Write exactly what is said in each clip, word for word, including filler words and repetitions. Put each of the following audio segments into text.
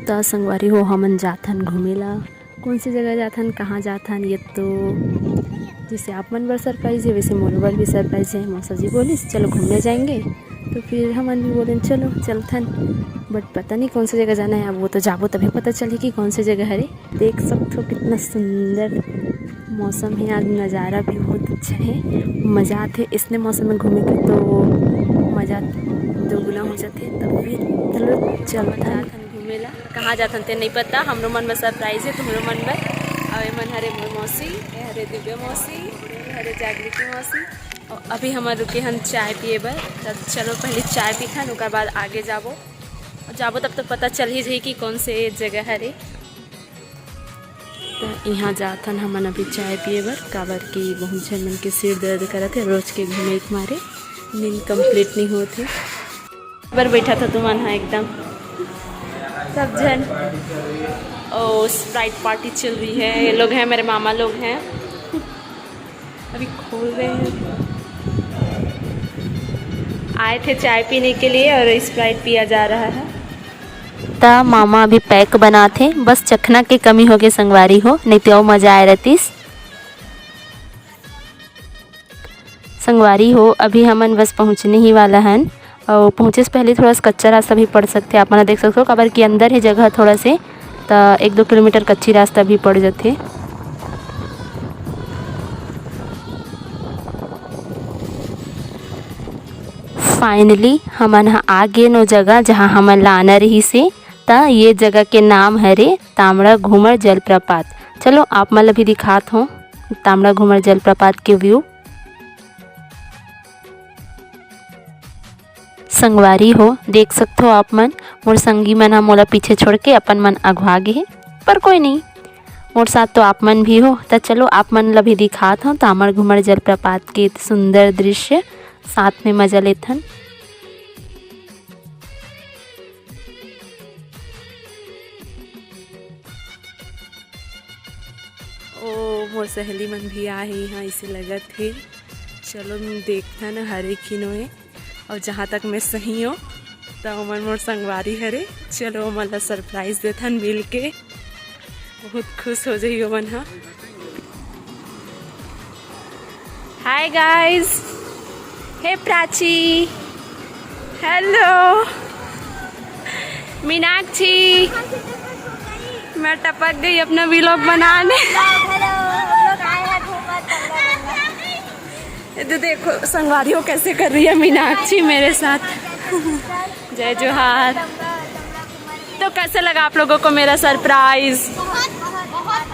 त संगवारी हो, हमन जाथन घूमे ला। कौन सी जगह जाथन, कहाँ जाथन, ये तो जैसे आप मन बर सरप्राइज है, वैसे मोर बर भी सरप्राइज है। मौसा जी बोलिस, "चलो घूमने जाएंगे।" तो फिर हमन भी बोलेन, "चलो, चलथन।" बट पता नहीं कौन सी जगह जाना है। अब वो तो जाबो तभी पता चलही कि कौन सी जगह हरे। देख सकथो कितना सुंदर मौसम है आज, नज़ारा भी बहुत अच्छा है। मजा आथे इसने मौसम में घूमे के, तो मजा दोगुना हो जाथे। तब फिर चलो, चलथन घूमे ला। कहाँ जाथन ते नहीं पता, हमरो मन बर सरप्राइज है, तुमरो मन बर। अउ एमन हरे मोर मौसी, ए हरे दिव्या मौसी, ए हरे जागृति मौसी। अउ अभी हमन रुके हन चाय पिए बर, तब चलो पहले चाय पीथन, ओकर बाद आगे जाबो। अउ जाबो तब तो पता चल ही जाही कि कौन से जगह हरे। त इहाँ जाथन हमन अभी चाय पिए बर, काबर कि बहुत झन मन के सिर दर्द करत हे रोज के घूमे के मारे, नींद कंप्लीट नहीं होत हे। बर बैठा था तुमन हा एकदम सब झन। ओ, स्प्राइट पार्टी चल रही है, ये लोग हैं, मेरे मामा लोग हैं, अभी खोल रहे हैं। आए थे चाय पीने के लिए और स्प्राइट पिया जा रहा है। त मामा अभी पैक बनात हे, बस चखना के कमी होगे संगवारी हो, नहीं तो अउ मजा आए रहतिस। संगवारी हो, अभी हमन बस पहुँचने ही वाला हन, अउ पहुँचे से पहले थोड़ा सा कच्चा रास्ता भी पड़ सकथे। आप मन देख सकथो, काबर कि अंदर हे जगह थोड़ा से, त एक दो किलोमीटर कच्ची रास्ता भी पड़ जाथे। फाइनली हमन ह आ गेन ओ जगह, जहाँ हमन ला आना रहिस हे। त ये जगह के नाम हरे तामड़ा घूमर जलप्रपात। चलो, आप मन ला भी दिखात हों तामड़ा घूमर जलप्रपात के व्यू। संगवारी हो, देख सकथो आप मन, मोर संगी मन ह मोला पीछे छोड़ के अपन मन अघवा गे हे, पर कोई नहीं, मोर साथ तो आप मन भी हो। त चलो, आप मन ला भी दिखात हों तामड़ घूमर जलप्रपात के सुंदर दृश्य, साथ में मजा लेथन। ओ, मोर सहेली मन भी आ हे इहाँ, अइसे लगत हे। चलो, देखथन हरे कि नोहे। अउ जहाँ तक मैं सही हों, त ओमन मोर संगवारी हरे। चलो, ओमन ला सरप्राइज देथन मिल के, बहुत खुश हो जाही ओमन ह। हाय गाइस, हे प्राची, हेलो मीनाक्षी, मैं टपक गई अपना व्लॉग बनाने। ये तो देखो संगवारी हो कैसे कर रही है मीनाक्षी मेरे साथ। जय जोहार। तो कैसे लगा आप लोगों को मेरा सरप्राइज?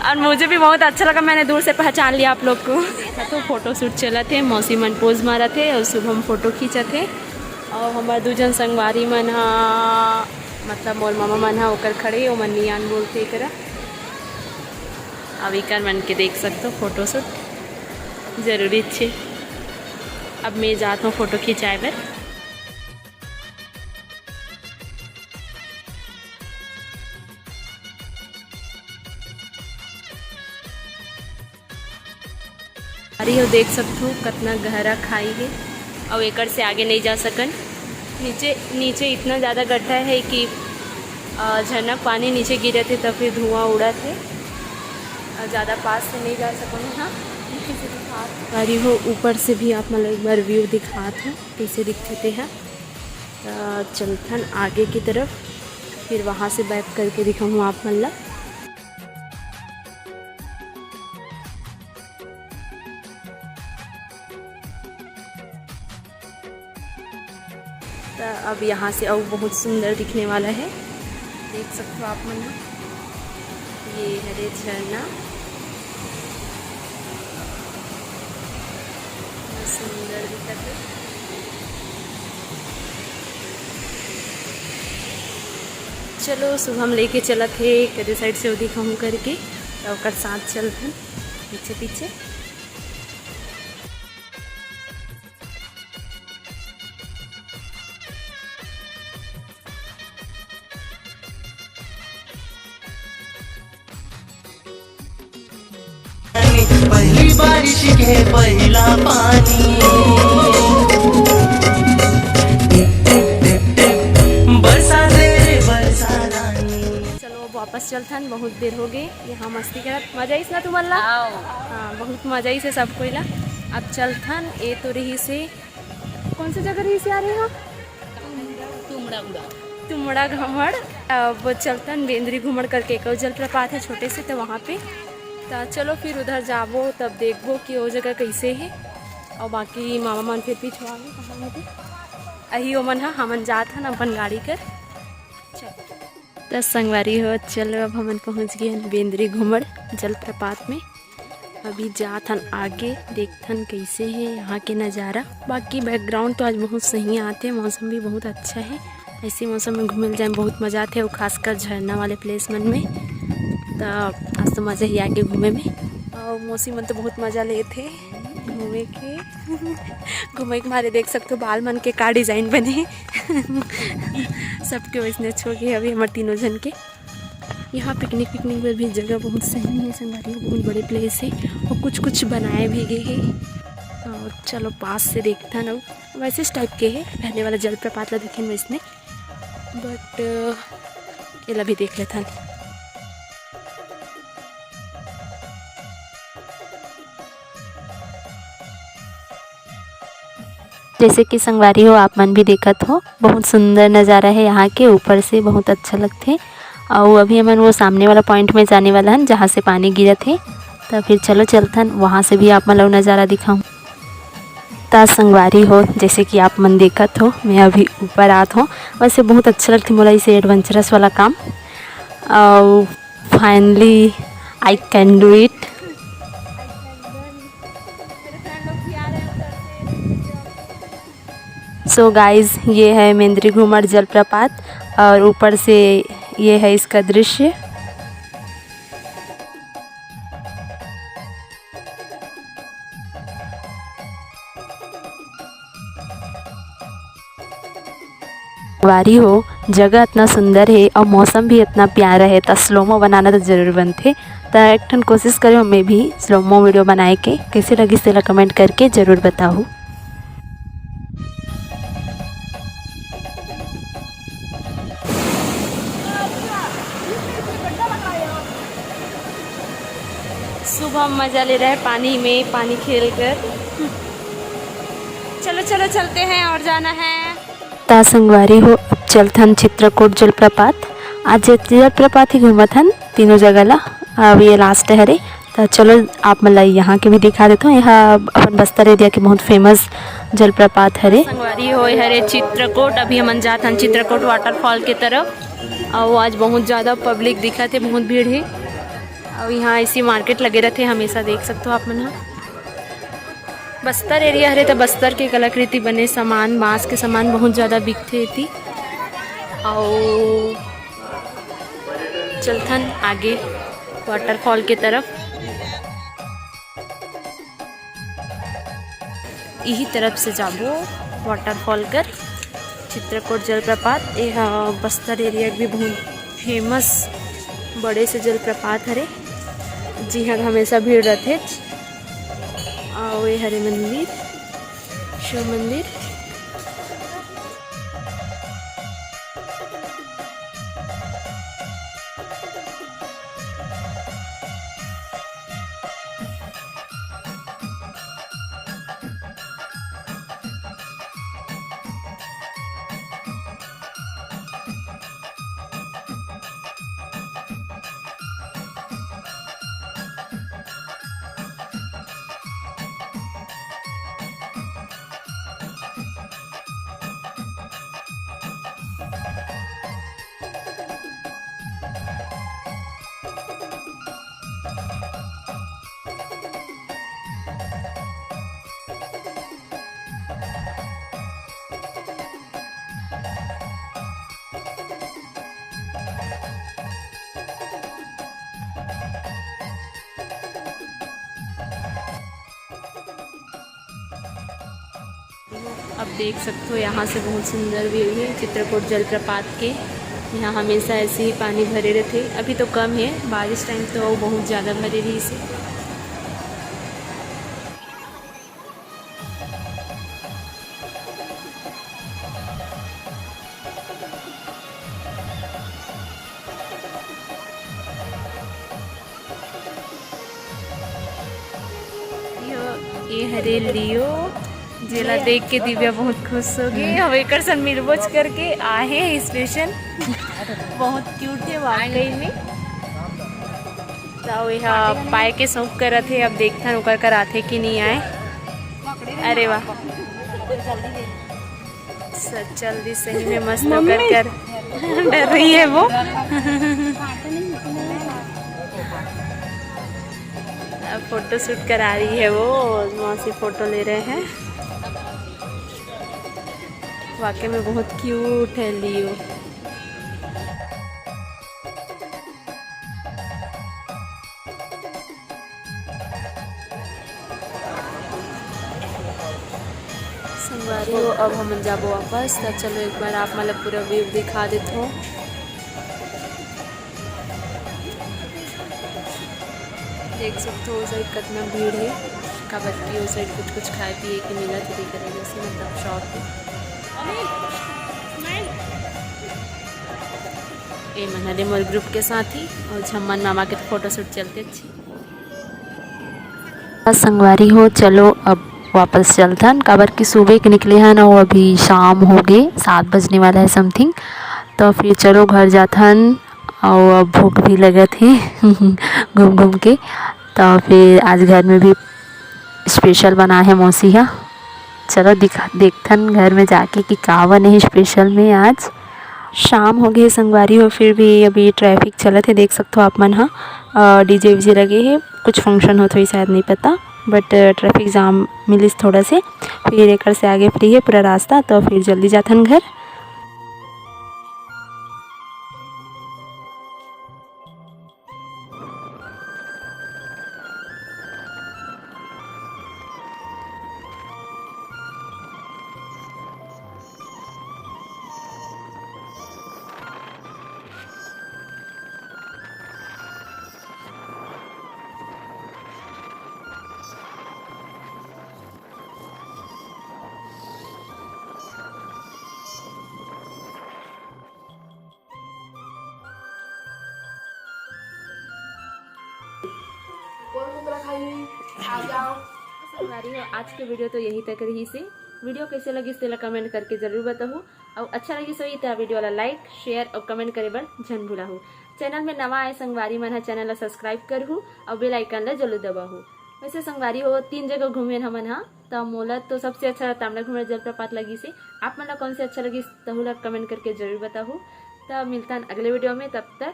और मुझे भी बहुत अच्छा लगा, मैंने दूर से पहचान लिया आप लोग को। तो फोटोशूट चलत हे, मौसी मन पोज मारत हे और शुभम फोटो खींचत हे। और हमार दू झन संगवारी मन हा, मतलब मोर मामा मन हा ओकर खड़े, ओमन नियान बोलथे एकरा। अब इकर मन के देख सकथो फोटोशूट जरूरी छे। अब मैं जात हूँ फोटो खिंचाए बर। अरे, यो देख सकथो, कतना गहरा खाई हे, अउ एकर से आगे नहीं जा सकन। नीचे, नीचे इतना ज़्यादा गड्ढा है कि, अ, झरना पानी नीचे गिरत हे, त फिर धुआं उड़त हे, अउ ज़्यादा पास से नहीं जा सकन। हाँ, नीचे से दिखात। अरे हो, ऊपर से भी आप मन ल एक बार व्यू दिखात हूँ, कैसे दिखथे ते ह। त चलथन आगे की तरफ, फिर वहाँ से बैक करके दिखाऊँ आप मन ला। त अब यहाँ से अउ बहुत सुंदर दिखने वाला है, देख सकथो आप मन ह। ये हरे झरना, बहुत सुंदर दिखत हे। चलो, शुभम लेके चलत हे, कदे साइड से वो दिखाऊँ करके, त ओकर साथ चलथन पीछे पीछे। पहली बारिश के पहला पानी, टिप टिप टिप टिप, बरसा दे रे बरसा रानी। चलथन, बहुत देर हो गए यहाँ मस्ती करत। मजा आइस ना तुमन ला? हाँ, बहुत मजा आइस हे सब कोई ला। अब चलथन, ए तो रहिसे, कौन सी जगह रहिसे आ रहे हो? तुमड़ा घुमड़। अब चलथन बेंदरी घुमड़ करके एक और जलप्रपात है छोटे से, तो वहाँ पे। तो चलो फिर उधर जाबो, तब देखबो कि वो जगह कैसे है। और बाकी मामा मन फिर पीछे आ गए, कहाँ होते अही ओमन ह, हमन जात हन अपन गाड़ी कर। चलो। त संगवारी हो, चलो अब हमन पहुँच गए हन बेंदरी घुमड़ जलप्रपात में। अभी जात हन आगे, देखथन कैसे है यहाँ के नज़ारा। बाकी बैकग्राउंड तो आज बहुत सही आते, मौसम भी बहुत अच्छा है। ऐसे मौसम में घूमे ल जाए में बहुत मज़ा आते, और खासकर झरना वाले प्लेस मन में। त आज तो मज़ा ही आगे घूमे में, और मौसी मन तो बहुत मज़ा लेथे घूमे के। घूमे के मारे देख सकते हो बाल मन के का डिजाइन बने हे। सबके वैसने अच्छे हो गए अभी हमर तीनों झन के। यहाँ पिकनिक, पिकनिक बर भी जगह बहुत सही है संगवारी हो, बहुत बड़े प्लेस है और कुछ कुछ बनाए भी गए है। और चलो पास से देखथन, अब वैसे टाइप के है पहले वाला जलप्रपात ला देखेन वैसने, बट एला भी देख लेथन। जैसे कि संगवारी हो, आप मन भी देखत हो, बहुत सुंदर नज़ारा है यहाँ के। ऊपर से बहुत अच्छा लगथे। और अभी हमन वो सामने वाला पॉइंट में जाने वाला हन, जहाँ से पानी गिरत है। तो फिर चलो चलथन, वहाँ से भी आप मन ला नज़ारा दिखाऊँ। त संगवारी हो, जैसे कि आप मन देखत हो, मैं अभी ऊपर आत हो। वैसे बहुत अच्छा लगथे मोला इसे एडवेंचरस वाला काम। और finally I can do it। So guys, ये है मेंद्री घूमर जलप्रपात और ऊपर से ये है इसका दृश्य। वारी हो, जगह इतना सुंदर है और मौसम भी इतना प्यारा है, त स्लोमो बनाना तो जरूर बनथे। त एक ठन कोशिश करे मैं भी स्लोमो वीडियो बनाए के, कैसे लगी तेला कमेंट करके जरूर बताहू। सुबह मजा ले रहा है पानी में, पानी खेल कर। चलो चलो चलते हैं और जाना है। ता संगवारी हो, अब चलथन चित्रकूट जलप्रपात। आज जलप्रपात ही घूमत हन तीनों जगह ला। अब ये लास्ट हरे, त चलो आप मन ला यहाँ के भी दिखा देथों। यहाँ अपन बस्तर एरिया के बहुत फेमस जलप्रपात हरे। संगवारी हो, हरे चित्रकूट। अभी हमन जात हन चित्रकूट वाटरफॉल के तरफ। और आज बहुत ज़्यादा पब्लिक दिखत हे, बहुत भीड़ है। और यहाँ ऐसी मार्केट लगे रहते हमेशा, देख सकते हो आप मन ह। बस्तर एरिया हरे त बस्तर के कलाकृति बने सामान, बांस के सामान बहुत ज़्यादा बिकथे एती। अउ चलथन आगे वाटरफॉल के तरफ। इही तरफ से जाबो वाटरफॉल कर। चित्रकूट जलप्रपात, एहा बस्तर एरिया के भी बहुत फेमस बड़े से जलप्रपात हरे, जिहां हमेशा भीड़ रथे। अउ ए हरे मंदिर, शिव मंदिर। अब देख सकते हो, यहाँ से बहुत सुंदर व्यू है चित्रकूट जलप्रपात के। यहाँ हमेशा ऐसे ही पानी भरे रहते। अभी तो कम है, बारिश टाइम तो बहुत ज़्यादा भरे रही से। ये हरे लियो, जेला देख के दिव्या बहुत खुश हो गई। हम एकर संग मिलबोच करके आए हैं स्पेशल। बहुत क्यूट है वाकई में। तो यहाँ पाए के शौक करत है, अब देखथन ओकर कर आथे कि नहीं आए। अरे वाह, सचल दी सही में मस्त होकर कर डर रही है वो। अब फोटो शूट करा रही है वो, मौसी फोटो ले रहे हैं। वाकई में बहुत क्यूट है लियो। संगवारी हो, अब हमन जाबो वापस। त चलो, एक बार आप मन ला पूरा व्यू दिखा देथो। देख सकते हो, उस साइड कितना भीड़ है, काबर कि उस साइड कुछ कुछ खाए पिए के मिलत है, तेकर वजह से, मतलब, शॉप है। ए मन हरे मोर ग्रुप के साथ ही, और झम्मन मामा के तो फोटो शूट चलते अच्छे। बस संगवारी हो, चलो अब वापस चलथन, काबर कि सुबह के निकले हन, अउ अभी शाम हो गे, सात बजने वाला है समथिंग। तो फिर चलो घर जाथन, अउ अब भूख भी लगत हे घूम घूम के। तो फिर आज घर में भी स्पेशल बना है मौसी हा। चलो दिखा, देखथन घर में जाके कि का बने है स्पेशल में आज। शाम हो गए संगवारी हो, फिर भी अभी ट्रैफिक चलत है, देख सकते हो आप मन हा। डीजे वीजे लगे है, कुछ फंक्शन होत होही शायद, नहीं पता, बट ट्रैफिक जाम मिलिस थोड़ा से। फिर एकर से आगे फ्री है पूरा रास्ता, तो फिर जल्दी जाथन घर। संगवारी हो, आज के वीडियो तो यही तक रही से। वीडियो कैसे लगिस तेला कमेंट करके जरूर बताहू, और अच्छा लगिस होही त वीडियो ला लाइक, शेयर और कमेंट करे बर झन भुलाहू। चैनल में नवा आए संगवारी मन ह चैनल ला सब्सक्राइब करहू और बेल आइकन ला जरूर दबाहू। वैसे संगवारी हो, तीन जगह घूमेन हमन हा, त मोला तो सबसे अच्छा तांबड़ा घुमरा जलप्रपात लगिस हे। आप मन ला कौन से अच्छा लगिस, तहू ला कमेंट करके जरूर बताहू। त मिलथन अगले वीडियो में, तब तक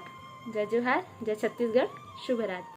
जय जोहार, जय छत्तीसगढ़, शुभ रात्रि।